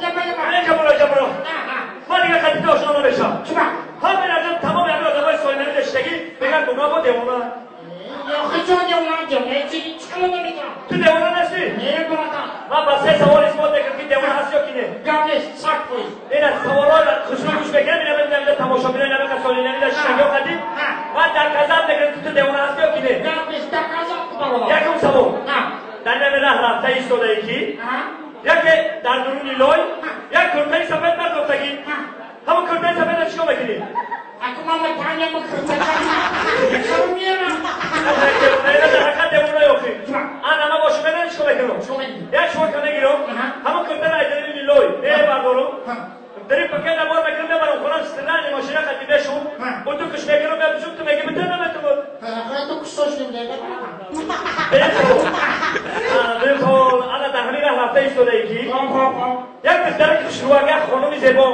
Лаба. Ман дига хатита ошно намешам. Чуба? Ҳамин азам тамоми ҳамин одамои соҳилнавӣ доштагӣ мегӯянд гуноҳ бо девона. Охи чо девона девона? Чи чикало намедонам. Ту девона нести? Не, братан. Ман ба се савол исбот мекунам ки девона ҳаст ё ки не. Гап нест, 100%. Ин аз саволҳоро хушрӯ гӯш мекунам, ина мебинам тамошобино ина меқа соҳилнавӣ доштагиҳо хатиб. Ман доказать мекунам ки ту девона ҳастӣ ё ки не. Гап нест, доказать ку бародар. Якум савол. Дар нами раҳ рафта истодаӣ ки яке дар дуруни лой як куртаи сафед бардоштагӣ. Ҳамон куртаи сафедро чикор мекунӣ? Аку мама таня ма курта чаро меёрам? Дар ҳақиқат девона ёхӣ. Ана ма бошум медонӣ чикор мекунам? Як шорка мегирам, ҳамон куртаро аз даруни лой мебардорам, дари пакета бор мекунам, мебарам хонам, стирани мошина қати бешум, ӯ ту куш мекунам, мепӯшум, ту мегӣ битен наметавон. Ту куштошнем. Дуюм савол. Ана дар ҳамин раҳ рафта истодаӣ ки як духтари хушрӯак, як хонуми зебо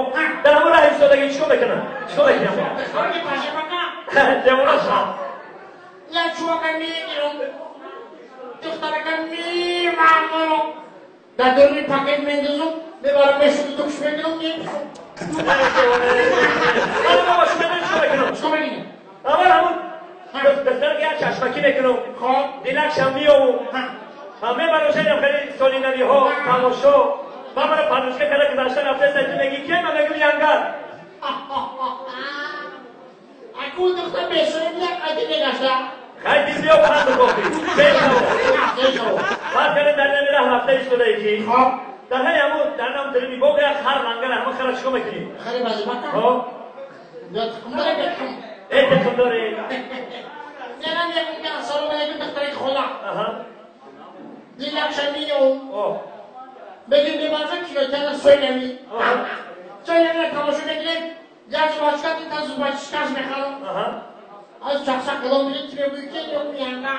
дар ҳамон раҳ истодагӣ, чикор мекунад? Чикор мекунам? Девона шав. Як чувака мегирам, духтарака мемамонам, дар дуруни пакет мендозам, мебарам, мешуду, тукш мекунам, мепӯшам. Ана ма бошум медонӣ чикор мекунам? Чикор мекунӣ? Аввал ҳамон духтарака як чашмакӣ мекунам, дилакшам меёвум, мебарам шайдам хеле солинавиҳо тамошо, ман мара парнушка карда гузашта рафта, ту мегӣ ки? Ман мегӯм янгар. Аку духтар бешоим як қади мегашта. Хай дил биё панду кофӣ. Се савол. Фарз кардем дар нами раҳ рафта истодаӣ ки дар ҳай ҳамун дар нам даруни боғ як хар лангар, ҳамон хара чикор мекунӣ? Хари вазифата? Хоб. Ё тухм дора, ё тухм. Э, тухм дорӣ. Мерам мегӯм ки ассалому алайкум, духтари хола. Дилакша меёвум. Бегим бебарза кинотеатр Сойлами. Сойлами тамошо мекунем, як зубачка, та зубачкаш мехарам. Аз чақчақ калом мегӯем, ки мегӯӣ ки ё янга.